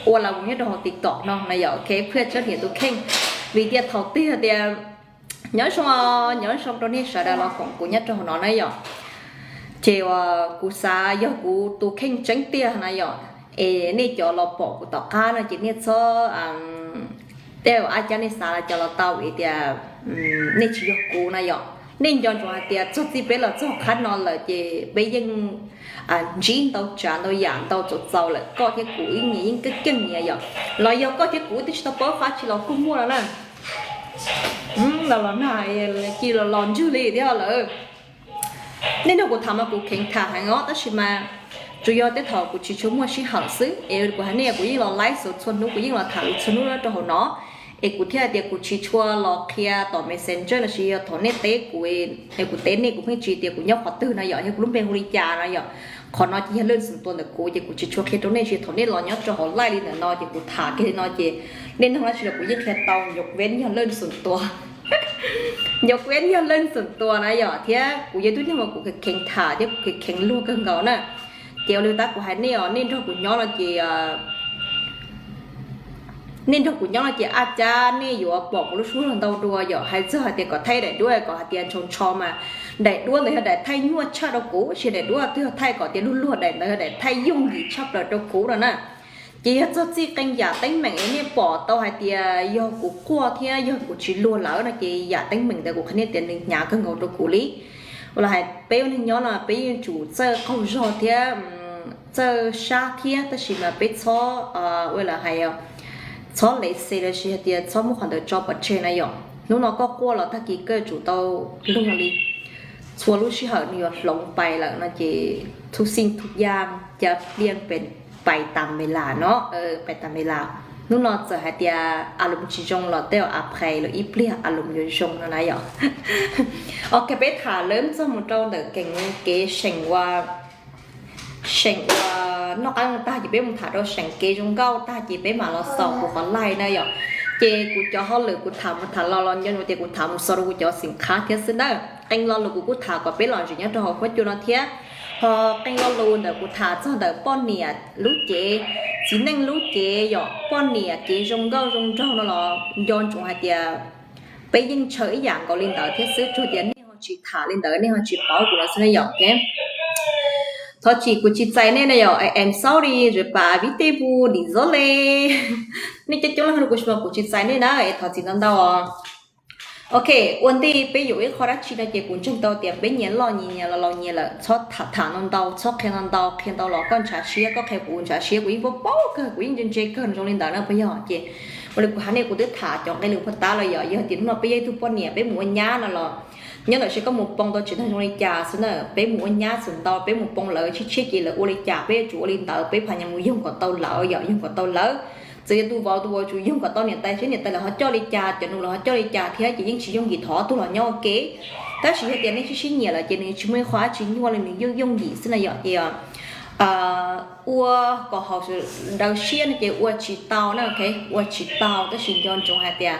ua las mus nyob rau hauv TikTok no na yom, ok, phaj tsob niam tus kheej. Vim tias thaum twg tias nyob zoo, nyob zoo rau nej sawv daws los koom kuv nyob rau hauv no na yom. Ces uas kuv xav yog kuv tus kheej tseeb tiag na yom, es nej cov los pom kuv tom qab no ces nej txhob, tej ab cab nej xav cov los tau vim tias nej tsis yog kuv na yom. Nej nco ntsoov hais tias txog txij peb los txog qhab no lawm ces peb yeej ntsib ntau tsav ntau yam ntau txaus txaus lawm, koj thiab kuv ib nyias yeej keej keej nyias yom. Los yog koj thiab kuv twb tsis tau paub qab tsis los kuj muaj no na. Los los nag cia los los ntswg li thiab lawm. Nej nrog kuv tham mas kuv kheev tham heev os, tab sis mas tsuas yog tej thaum kuv tsis tshua muaj sij hawm xwb. Es kuv hais nej kuv yeej los laib xov txhua hnub, kuv yeej los tham lus txhua hnub rau hauv no. Es kuv thiaj hais tias kuv tsis tshua los qhia tom Messenger los sis yog thaum nej teb kuv, es kuv teb nej kuv pheej tsis tias kuv nyob qhov twg no yom, yog kuv lub npe hu li cas no yom. Qhov no ces yog lej xum tua ntawm kuv ces kuv tsis tshua qhia rau nej, tsis thaum nej los nyob rau hauv laij li ntawm no ces kuv tham kiag li no ces nej nug dab tsi los kuv yeej qhia tau, nyuam qhuav yog lej xum tua, nyuam qhuav yog lej xum tua na yom, thiab kuv yog tug neeg uas kuv kheev tham thiab kuv kheev luag kawg nkaus na. Ces ua li tab kuv hais nej os, nej nrog kuv nyob no ces nej nrog kuv nyob no ces ab cab nej yuav pom kuv lub suab ntau dua yom. Hais txog hais tias kom thaij daim duab kom hais tias ntshaus ntsho mas daim duab ntawd yog daim thaij nyuaj tshaj rau kuv, tsis daim duab twg thaij kom tias luag luag, daim ntawd yog daim thaij yooj yim tshaj plaws rau kuv no na. Ces yog txog txij qee yam teeb meem nej pom tau hais tias yog kuv quaj thiab yog kuv tsis luag lawm no ces yam teeb meem ntawd kuv qhia nej tias nws hnyav kawg nkaus rau kuv li. Ua li hais peb ua neeg nyob no peb yeej tsum txawj qaug zog thiab txawj sab thiab, tab sis mas peb txhob, ua li hais, txhob lev xes los sis hais tias txhob muab qhov ntawd tso pov tseg na yom. Hnub no koj quaj los tag kis koj yuav tsum tau luag li. Txhua lub sij hawm nws yuav hloov pais lawm no ces thub xij thub yaj, cas pliaj pais tas me las no, pais tas me las. Hnub no txawm hais tias a lus tsis zoo los tej a phais los ib pliag a lus yuav zoo no na yom. Ok, peb tham lawm txog mus rau ntawm kev, kev seem ua, seem ua noj qab tag ces peb mus tham rau seem kev zoo nkauj tag ces peb mam los xaus kuv qhov laij na yom. Ces kuv cov hauj lwm kuv tham mus tham los los nco ntsoov tias kuv tham mus xaus rau kuv cov xeem qhab thiab xwb na. Qee lo lus kuv kuj tham kom peb lom zem nyob rau hauv huab cua no thiab. Ho qee lo lus ntawm kuv tham txog ntawm poj niam lub cev, txiv neej lub cev yom, poj niam kev zoo nkauj zoo nraug no los nco ntsoov hais tias peb yeej ntshaw ib yam nkaus li ntawd thiab xwb, tsuas tias nej ho tsis tham li ntawd, nej ho tsis paub kuv los xwb na yom. Thov txim kuv tsis txais nej na yom, I'm sorry, zov pas vib tej bu dim zov le. Nej coob coob leej hlub kuv tsis mas kuv tsis txais nej na, thov txim ntau ntau. Ok, ua ntej peb yuav ib qho dab tsi no ces kuv ntseeg tau tias peb nyias loj nyias los laus nyias lawm, txhob tham tham ntau ntau, txhob qhia ntau ntau, qhia ntau los koj ntshav siab, koj qhia kuv ntshav siab, kuv yeej paub paub kawg, kuv yeej ntse ntse kawg zoo li ntawd na puas yog? Ces ua li kuv hais nej, kuv twb tham cov nqe lus puag ta los yom, yog tias hnub no peb yog ib tug poj niam peb mus ua nyab no los nyob ntawm seb koj mus poob tau tsev neeg zoo li cas xwb na, peb mus ua nyab txwm ntau peb mus poob lawv tshiab tshiab ces lawv ua li cas peb yuav tsum ua li ntawd, peb phas nyas mus yoog kom tau lawv yom, yoog kom tau lawv. Txawm yog tus vauv, tus vauv tsum yoog kom tau niam tais thiab niam tais lawv ho coj li cas, cov nus lawv ho coj li cas thiab ces yeej tsis yooj yim thov tus los nyob ua ke. Tab sis yog tias nej sib sib nyiam lawm ces nws tsis muaj ib qho dab tsi nyuaj li, nws yooj yooj yim xwb na yom. Ces ua kom haum daws siab no ces ua tsis tau na, ua tsis tau, tab sis nco ntsoov hais tias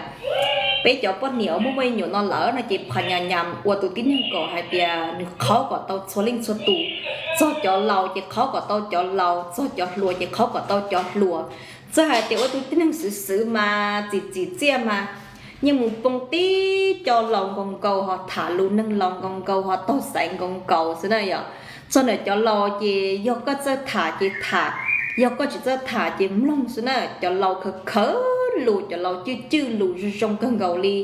peb cov poj niam uas muaj muaj me nyuam no lawm no ces phas nyas nyas ua tus tib neeg kom hais tias nws qhaub kom tau txhua leej txhua tus, txog cov laus ces qhaub kom tau cov laus, txog cov hluas ces qhaub kom tau cov hluas. Txawm hais tias ua tus tib neeg xwm xwm mas txim txim txiaj mas yeej mus poob tib co laus nkaus nkaus ho tham lus neeg laus nkaus nkaus ho taug xaiv nkaus nkaus xwb na yom. Txog ntawm cov laus ces yog koj txawj tham ces tham, yog koj tsis txawj tham ces mloog xwb na. Cov laus khaws khaws lus, cov laus cwj cwj lus zoo zoo kawg nkaus li.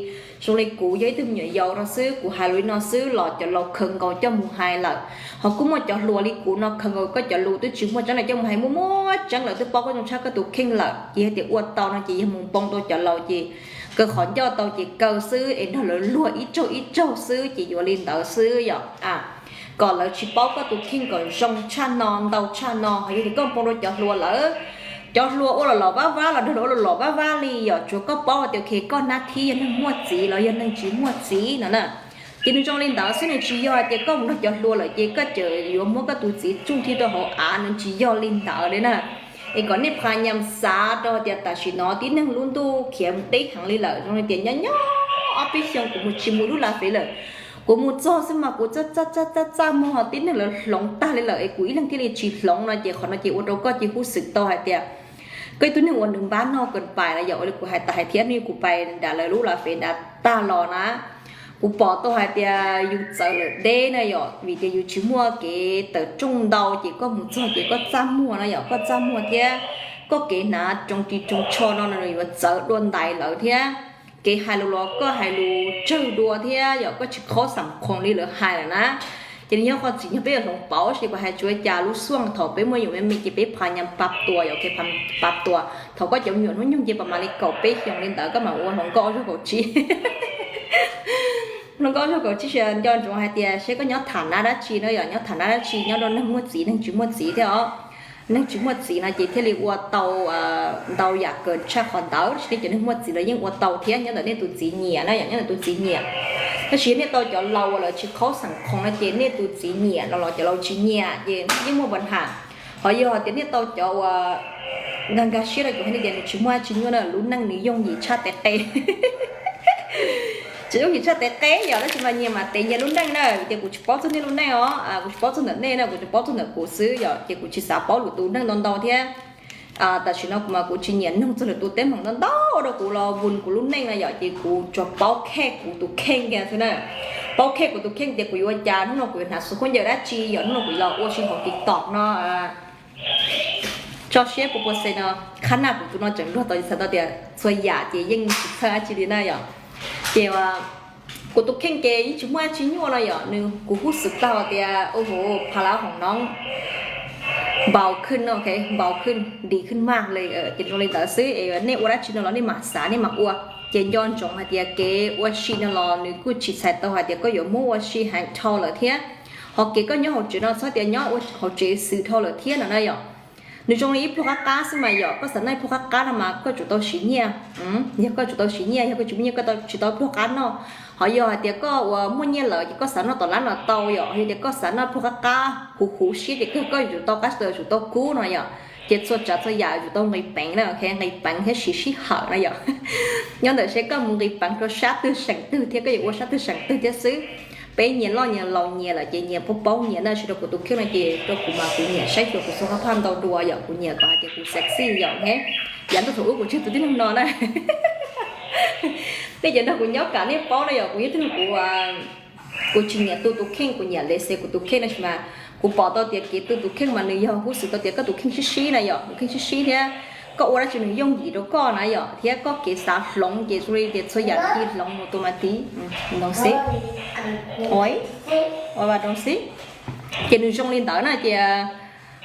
Zoo li kuv yog ib tug me nyuam yaus no xwb, kuv hais lus li no xwb los cov laus khaws nkaus coj mus hais lawm. Ho kuj muaj cov hluas li kuv no khaws nkaus koj cov lus twb tsis muaj tseeb lawm coj mus hais, muaj muaj tseeb lawm twb paub koj zoo tshaj koj tus kheej lawm. Ces yog tias ua tau no ces yog mus poob tau cov laus ces kaw qhov ncauj tau ces kaw xwb es nrog lawv luag ib tsaug ib tsaug xwb ces yuav li ntawd xwb yom. Kom lawv tsis paub koj tus kheej kom zoo tshaj no ntau tshaj no. Ho yog tias koj poob rau cov hluas lawm, cov hluas ua los los vaj vab los nrog lawv ua los los vaj vab li yom, tsuav koj paub hais tias ok koj nab thib yog neeg muaj txiv los yog neeg tsis muaj txiv no na. Ces nws zoo li ntawd xwb, nws tsis yog hais tias koj mus nrog cov hluas lawm ces koj tseem yuav muab koj tus txiv tsuj thib rau hauv av, nws tsis yog li ntawd li na. Es kom nej phas nyas xav rau tias tam sim no tib neeg lub ntuj khiav mus deb heev li lawm, zoo li tias nyob nyob ob peb xyoos kuv mus tsis mus lub laj fem lawm, kuv mus txog xwb mas kuv txaj txaj txaj txaj muag tib neeg lawv hloov tag li lawm es kuv ib leeg thiaj li tsis hloov no ces qhov no ces ua rau koj cia huj xwm tau hais tias koj ib tug neeg uas nws npab noj kawg pais na yom. Ua li kuv hais tas hais thiab, hnub kuv pais nram lawv lub laj fem nram tag los na, kuv pom tau hais tias yus txawv lawm deb na yom, vim tias yus tsis muaj kev tawm rooj ntau ces koj mus txog ces koj txaj muag na yom, koj txaj muag thiab koj kev hnav tsoos ris tsoos tsho no nws yuav txawv dua ntais lawv thiab. Kev hais lus los koj hais lus tsawg dua thiab yom, koj tsis qhaub xam khoom li lawv hais lawm na. Ces nws yog qhov txim nyog peb yuav hloov pauv, tab sis kuv hais tsuav cas lub xuaj thaum peb muaj me nyuam me me ces peb phas nyas pab tua yom, pab tua. Thaum koj cov me nyuam hnub nyoog ces pab mas li kaum peb xyoos li ntawd koj mam ua hluas nkauj ob zaug kaum tsib. Hluas nkauj ob zaug kaum tsib, nco ntsoov hais tias seb koj nyob tham nab dab tsi na yom, nyob tham nab dab tsi, nyob rau neeg muaj txiv neeg tsis muaj txiv thiab os. Neeg tsis muaj txiv no ces thiaj li ua tau ntau yam kawg tshaj qhov ntawd, tab sis nej cov neeg muaj txiv los yeej ua tau thiab nyob ntawm nej tus txiv nyiam na yom, nyob ntawm tus txiv nyiam. Tab sis nej tau cov laus uas lawv tsis qhaub xam khoom no ces nej tus txiv nyiam los los cov laus tsis nyiam ces yeej muaj npa ham. Ho yog tias nej tau cov uas nkag nkag siab rau kuv hais nej tias nws tsis muaj tsis nyuaj na, lub neej nws yooj yim tshaj tes qe. Tsis yooj yim tshaj tes qe yom, tab sis mas nyias mam tev nyias lub neej na, vim tias kuv tsis paub txog nej lub neej os, kuv tsis paub txog ntawm nej na, kuv tsis paub txog ntawm kuv xwb yom, ces kuv tsis xav paub lwm tus neej ntau ntau thiab. Tam sim no kuv mas kuv tsis nyiam noog txog lwm tus teeb meem ntau ntau ua rau kuv los vun kuv lub neej na yom, ces kuv tsuas paub khej kuv tus kheej kiag xwb na. Paub khej kuv tus kheej tias kuv yuav ua cas, hnub no kuv yuav hnav xuv khaub ncaws dab tsi yom, hnub no kuv los ua si hauv TikTok no. Tso siab puas puas xees no, qhab naj kuv tus no tseem luag tau, txhais tau tias txhua yam ces yeej tsis txhawj dab tsi li na yom. Ces kuv tus kheej ces yeej tsis muaj dab tsi nyuaj no yom, nws kuv huj xwm tau tias u hu pha la hoom noob npau khwj no, npau khwj, dim khwj maj li. Ces zoo li ntawd xwb es nej ua dab tsi no los nej mam xav nej mam ua. Ces nco ntsoov hais tias kev ua si no los nws kuj tsis txhais tau hais tias koj yuav muab ua si heev dhau lawm thiab. Ho kev koj nyob hauv tsev no txhob tias nyob ua hauv tsev xwm dhau lawm thiab no na yom. Nws zoo li ib pluag qab qab xwb mas yom, koj xav noj ib pluag qab qab no mas koj tsum tau siv nyiaj. Yog koj tsum tau siv nyiaj, yog koj tsis muaj nyiaj koj tsis tau pluag qab noj. Ho yog hais tias koj uas muaj nyiaj lawm ces koj xav noj tom lab no tau yom, ho yog tias koj xav noj pluag qab qab huv huv siab ces kawg koj yuav tsum tau qab, tsum tau kub no yom. Ces txhua tsav txhua yam yuav tsum tau nqis peev na, nqis peev thiab siv sij hawm na yom. Nyob ntawm seb koj mus nqis peev rau sab twg seem twg thiab koj yuav ua sab twg seem twg thiab xwb. Peb nyias loj nyias laus nyias lawm ces nyias paub paub nyias na, sawv daws. Kuv tus kheej no ces rau kuv mas kuv nyiam saib xyuas kuv xub qab phaj ntau dua yom, kuv nyiam kom hais tias kuv sexy yom, thiab yav ntuj thaum ub kuv tsis yog tus tib neeg no na. Nej cov nrog kuv nyob kam nej paub na yom, kuv yog ib tug neeg kuv, kuv tsis nyiam tu tus kheej, kuv nyiam lev xev kuv tus kheej no, tab sis mas kuv Kuv pom tau tias kev tu tus kheej mas nws yog huv xwm tau tias koj tus kheej sib sib na yom, tus kheej sib sib thiab koj ua dab tsi nws yooj yim rau koj na yom, thiab koj kev xav hloov ces zoo li tias txhua yam ci hloov mus tus mas tiv, ntoo xib, ua ntoo xib, ces nws zoo li ntawd na ces,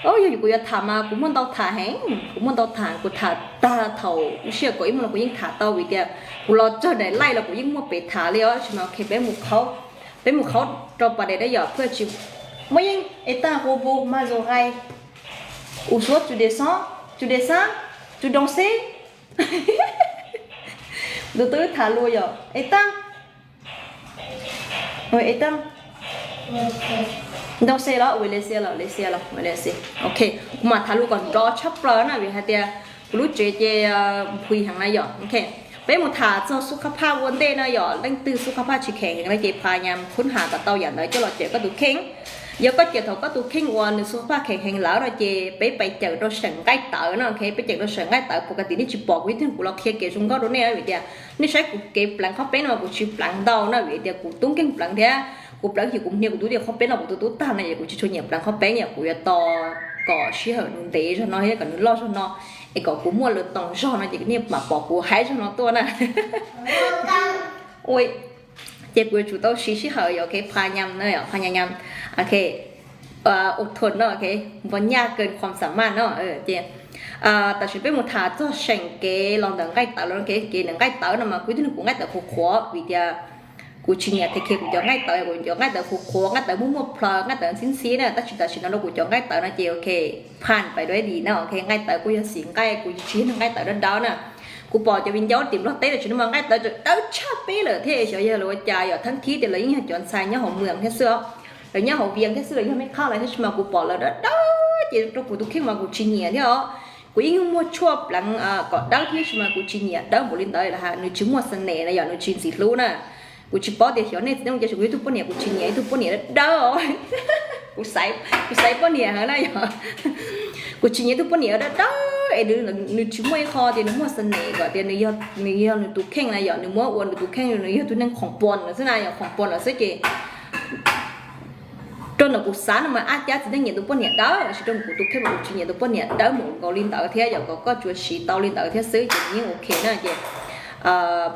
yog kuv yuav tham mas kuv muaj ntau tham heev, kuv muaj ntau tham, kuv tham tag thaum lub sij hawm kaum ib moos no kuv yeej tham tau vim tias kuv los txog daim laij los kuv yeej muaj pem tham li os, tab sis mas ok peb mus qhaub, peb mus qhaub rau pas dais dab yom, phuaj tsis muaj yeej es tag hu bu mas zoo qai. Ua suav tsum des xoob, tsum des xab, tsum doos xib. Tus twb tham lus yom, es tag, es tag, ntoo xib los ua le xia los le xia los le xia, ok, kuv mam tham lus kom nrov tshaj plaws na vim hais tias kuv lub tsev ces nphuis heev na yom, ok. Peb mus tham txog xub qab phaj ua ntej na yom, leej twg xub qab phaj tsis kheem heev no ces phas nyas khub has kom tau yam ntawd coj los cawm koj tus kheej. Yog koj cawm thaum koj tus kheej uas nws xub qab phaj kheem heev lawm no ces peb pais cawm rau seem nqaij tawv no, ok, peb cawm rau seem nqaij tawv. Pus ka tim nej tsis pom kuv ib tug kuv los qhia kev zoo nkauj rau nej vim tias nej saib kuv kev pleev qhob peb no mas kuv tsis pleev ntau na vim tias kuv tub nkeeg pleev thiab kuv pleev ces kuv hnia kuv tub tias qhob peb no kuv tus tub tag no es kuv tsis tshua nyiam pleev qhob peb na, kuv yuav tos kom sij hawm nws ntev zog no thiab kom nws loj zog no es kom kuv muaj lwm toom zog no ces nej mam pom kuv haib zog no tuaj na. Ua ces kuv yuav tsum tau siv sij hawm yom, ok, phas nyas na, phas nyas nyas, ok, ua thuam no, ok, npog nyaj kawg qhov xam maj no ces tam sim peb mus tham txog seem kev los ntawm nqaij tawv los, kev ntawm nqaij tawv no mas kuv ib tug nws kuv nqaij tawv qhuav qhuav vim tias kuv tsis nyiam tag kis kuv cov nqaij tawv, kuv cov nqaij tawv qhuav qhuav, nqaij tawv muaj muaj plhaws, nqaij tawv ntxhib ntxhib na, tab sis tam sim no rau kuv cov nqaij tawv no ces ok, phas pais dua ib dim na, ok, nqaij tawv kuj yog xim nqaij, kuv tsis yog nqaij tawv dawb dawb na. Kuv pom cov viv ncaus tim Nplog teb tam sim no mas nqaij tawv tseem dawb tshaj peb lawm thiab xyov yog lawv ua cas yom, thaum thib tias lawv yeej yog cov ntxhais nyob hauv Muas thiab xwb os, lawv nyob hauv Vias thiab xwb, lawv yog mej qhab lawm tab sis mas kuv pom lawv dawb dawb ces rau kuv tus kheej mas kuv tsis nyiam thiab os. Kuv yeej muaj tshuaj pleev kom dawb thiab tab sis mas kuv tsis nyiam dawb npaum li ntawd, nws tsis muaj xa nes na yom, nws tsis ntxim hlub na. Kuv tsis paub tias xyov nej txiv neej ua cas, kuv ib tug poj niam kuv tsis nyiam ib tug poj niam dawb dawb os. Kuv xaiv poj niam heev na yom, kuv tsis nyiam ib tug poj niam dawb dawb es nws tsis muaj ib qho tias nws muaj xa nes kom tias nws yog nws tus kheej na yom, nws muab ua nws tus kheej, nws yog tus neeg khoom puas lawm xwb na yom, khoom puas lawm xwb ces rau ntawm kuv xav no mas ab cab txiv neej nyiam tus poj niam dawb, tab sis rau kuv tus kheej mas kuv tsis nyiam tus poj niam dawb mus nkaus li ntawd thiab yom, kom koj tsuas siv tau li ntawd thiab xwb ces yeej ok na ces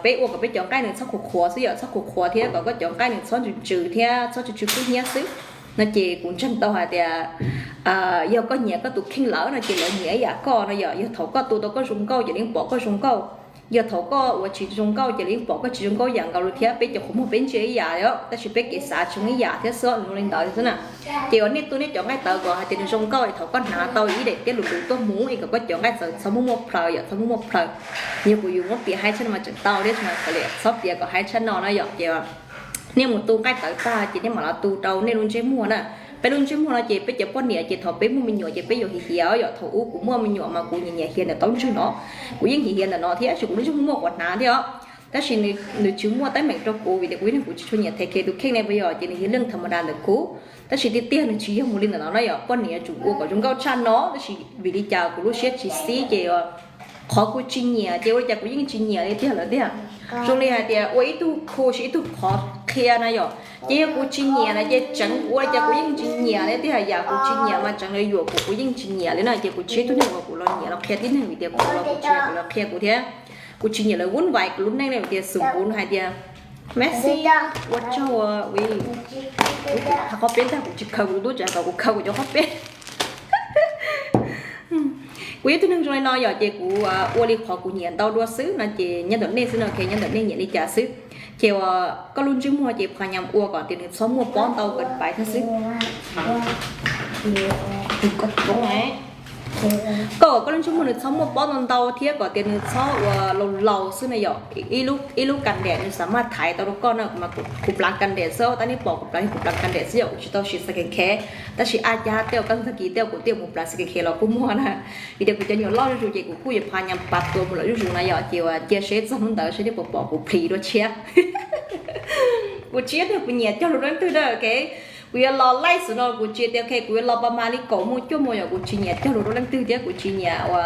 peb ua kom peb cov nqaij nws txhob qhuav qhuav xwb yom, txhob qhuav qhuav thiab kom koj cov nqaij nws txhob ntsws ntsws thiab txhob tsw tsw kub hnyiab xwb. No ces kuv ntseeg tau hais tias yog koj nyiam koj tus kheej lawm no ces lawv nyiam ib yam koj no yom, yog thaum koj tu tau koj zoo nkauj ces lawv yeej pom koj zoo nkauj, yog thaum koj ua tsis zoo nkauj ces lawv yeej pom koj tsis zoo nkauj yam nkaus li thiab. Peb cov qhov muag peb ntsia ib yam thiab tab sis peb kev xav tsis zoo ib yam thiab xwb, zoo li ntawd xwb na. Ces uas nej tu nej cov nqaij tawv kom hais tias nws zoo nkauj es thaum koj hnav tau ib daim tiab lus lus tuaj mus es kom koj cov nqaij txawv txhob muaj muaj plhaws yom, txhob muaj muaj plhaws. Yog kuv yuav muab piav haib tshaj no mas tseem tau thiab, tsis mas kav liam txhob piav kom haib tshaj no na yom. Ces nej mus tu nqaij tawv tag ces nej mam los tu rau nej lub ntsej muag na. Peb lub ntsej muag no ces peb cov poj niam ces thaum peb muaj me nyuam ces peb yuav hiav hiav yom, thaum ub kuv muaj me nyuam mas kuv nyiam nyiam hiav ntawm taub ntswg no, kuv yeej hiav hiav ntawm no thiab tab sis kuv lub ntsej muag muaj quav hnav thiab os. Tab sis nws tsis muaj teeb meem rau kuv vim tias kuv ib leeg kuv tsis tshua nyiam tag kis tus kheej ne, puas yog, ces nws yog leej tham ma das ntawm kuv. Tab sis tiag tiag nws tsis yog mus li ntawm no na yom, poj niam yuav tsum ua kom zoo nkauj tshaj no tab sis vim li cas kuv lub siab tsis xib ces qhov kuv tsis nyiam ces ua li cas kuv yeej tsis nyiam li tiag lawm tiag. Zoo li hais tias ua ib tug khu sis ib tug qhov qhia na yom, ces yog kuv tsis nyiam na ces tseev kuv ua li cas kuv yeej tsis nyiam li tiag, yam kuv tsis nyiam mas tseev lawv yuam kuv kuv yeej tsis nyiam li na. Ces kuv tsis yog ib tug neeg uas kuv los nyiam los qhia tib neeg vim tias kuv los kuv tsis nyiam kuv los qhia kuv thiab. Kuv tsis nyiam lawv vuv vais kuv lub neej li vim tias xum kuv hais tias Messi ua tsaug ua, qhov peb ntag kuv tsis khaws kuv tub tseem kom kuv khaws kuv cov qhov peb. Kuv yog tug neeg zoo li no yom, ces kuv ua li qhov kuv nyiam ntau dua xwb no ces nyob ntawm nej xwb no, nyob ntawm nej nyiam li cas xwb. Ces uas koj lub ntsej muag ces phas nyas ua kom tias nws txhob muaj pob ntau kawg pais thiab xwb. Koj kom koj lub ntsej muag nws txhob muaj pob ntau ntau thiab kom tias nws txhob ua laus laus xwb na yom. Ib lub kas daim nws xam maj thaiv tau rau koj no mas kuv plav kas daim xwb, tab nej pom kuv plav kuv plav kas daim xwb yom, kuv tsis tau siv xas khees khev. Tab sis ab cab tej uas kaj ntug tag kis tej uas kuv twb mus plav xas khees khev los kuj muaj na. Vim tias kuv cov nyuam loj zuj zus ces kuv kuj yuav phas nyas pas tua mus lawm zuj zus na yom, ces ua cia seb txog hnub ntawd seb nej puas pom kuv plhis dua tshiab. Kuv tsis yog kuv nyiam cog lus rau leej twg na, ok. Kuv yuav los laij xwb no kuv tsis tias ok kuv yuav los pas mas li kaum moos cuaj moos yom, kuv tsis nyiam cog lus rau leej twg thiab kuv tsis nyiam ua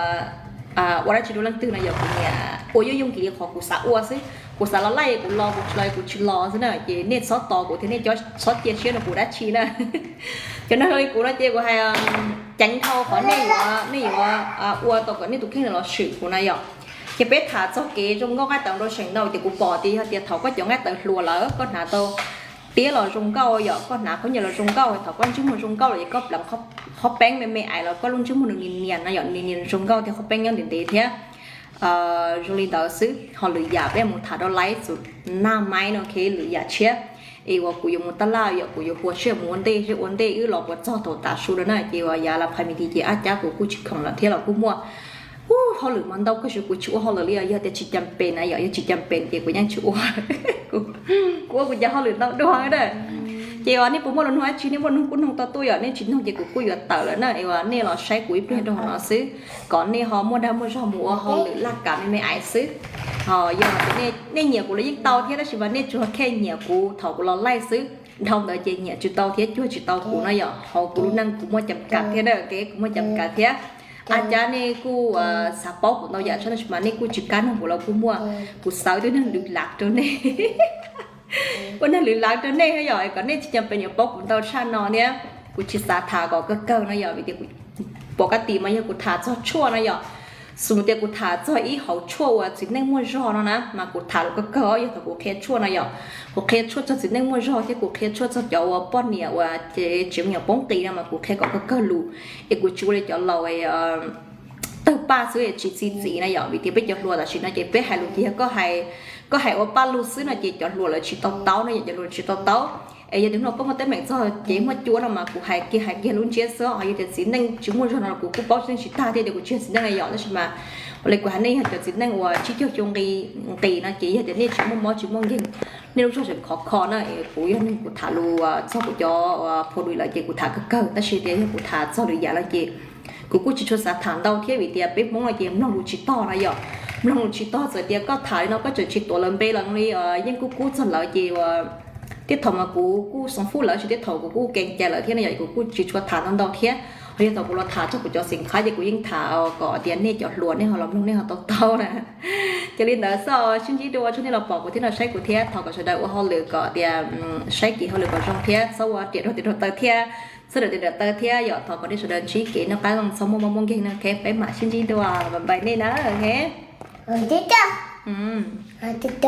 ua dab tsi rau leej twg no yom, kuv nyiam ua yooj yooj kis li qhov kuv xav ua xwb. Kuv xav los laij kuv los, kuv tsis los kuv tsis los xwb na. Ces nej txhob tos kuv thiab nej txhob cia siab rau kuv dab tsi na. Cov neeg li kuv no ces kuv hais ceev dhau qhov nej yuav, nej yuav ua tau kom nej tus kheej los swm kuv na yom. Ces peb tham txog kev zoo nkauj nqaij tawv rau seem ntau ces kuv pom tias yog tias thaum koj cov nqaij tawv hluas lawm koj hnav tau tiab los zoo nkauj yom, koj hnav khaub ncaws los zoo nkauj, thaum koj ntsej muag zoo nkauj lawm ces koj pleev qhov peeb me me ais los koj lub ntsej muag nws nias nias no yom, nias nias zoo nkauj thiab qhov peeb nyob ntev ntev thiab. Zoo li ntawd xwb ho lwm yam peb mus tham rau laib txug naj maib no, lwm yam tshiab. Es uas kuv yuav mus taj laj yom, kuv yuav ua siab mus ua ntej, seb ua ntej wb los puas txog thaum tav su lawm na. Ces uas yav las phais me ntsis ces ab cab kuv kuj tsis khoom lawm thiab los kuj muaj hauj lwm mas ntau kawg, kuv tsis ua hauj lwm li os. Yog tias tsis cam pem na yom, yog tsis cam pem ces kuv yeej tsis ua. Kuv ua kuv cov hauj lwm ntau dua na. Ces uas nej puas muaj lus nug dab tsi, nej muaj nug kuj nug tau tuaj yom, nej tsis nug ces kuv kuj yuav tawm lawm na. Es uas nej los saib kuv ib pliag rau hauv no xwb, kom nej ho muaj dag muaj zog mus ua hauj lwm laj kam me me ais xwb. Ho yog nej nyiam kuv los yeej tau thiab, tab sis mas nej tsuas kheej nyiam kuv thaum kuv los laij xwb. Dhau ntawd ces nyiam tsis tau thiab cuag tsis tau kuv no yom. Hauv kuv lub neej kuv muaj cam kam thiab na, kev kuv muaj cam kam thiab. Ab cab nej kuj xav paub kuv ntau yam tshaj, tab sis mas nej kuj tsis kam nug kuv los kuj muaj. Kuv xav ua neeg lwm lav rau nej, ua neeg lwm lav rau nej yom, kom nej tsis cam pem yuav paub kuv ntau tshaj no thiab. Kuv tsis xav tham kom kawg kawg no yom, vim tias kuv pom kab tim mas yog kuv tham txog tshuaj no yom, xws tias kuv tham txog ib hauv tshuaj uas txiv neej muaj zog no na mas kuv tham lus kawg kawg. Yog thaum kuv qhia tshuaj no yom, kuv qhia tshuaj txog txiv neej muaj zog thiab kuv qhia tshuaj txog cov uas poj niam uas tsev me nyuam poob qis no mas kuv qhia kom kawg kawg lus. Es kuv tsis ua li cov laus tawg paj xwb tsis txi txiv na yom, vim tias peb cov hluas tam sim no ces peb hais lus ces yog koj hais ua paj lug xwb no ces cov hluas lawv tsis to taub no yom, cov hluas tsis to taub. Es yog tias hnub no koj muaj teeb meem txog cev muaj cua no mas kuv hais kiag hais kiag lub ntsiab xwb. Ho yog tias txiv neej tsis muaj zog no kuv kuj paub txiv neej tsis tag thiab ces kuv tsis yog txiv neej li yom, tab sis mas ua li kuv hais nej yog cov txiv neej uas tsib caug xyoo nqis no ces yog tias nej tsis muaj mob tsis muaj nkeeg, nej lub zog tseem khov kho na, kuv yog neeg kuv tham lus txog kuv cov phau dui lawm ces kuv tham kawg kawg, tab sis tias yog kuv tham txog lwm yam no ces kuv kuj tsis tshua xav tham ntau thiab, vim tias peb Hmoob no ces mloog lus tsis tog no yom. Mloog lus tsis tog, txawm tias koj tham li no koj tseem tsis tuav lawv npe los li yeej kuj kub txog lawv ces thiab thaum mas kuv kuj xoo fub lawv tsis, thiab thaum kuv kuj kees cai lawv thiab no yom, kuv kuj tsis tshua tham ntau ntau thiab. Ho yog thaum kuv los tham txog kuv cov xeem qhab ces kuv yeej tham kom tias nej cov hluas nej ho los mloog nej ho to taub na. Ces li ntawd xwb, sib ntsib dua tsaug nej los pom kuv thiab no, saib kuv thiab, thov kom sawv daws ua hauj lwm kom tias saib kev hauj lwm kom zoo thiab txhob ua riam rau tes rau taw thiab, txhob riam tes rau taw thiab yom. Thov kom nej sawv daws ntsib kev noj qab zoo txhob muaj mob muaj nkeeg no, peb mam sib ntsib dua, bye bye nej na.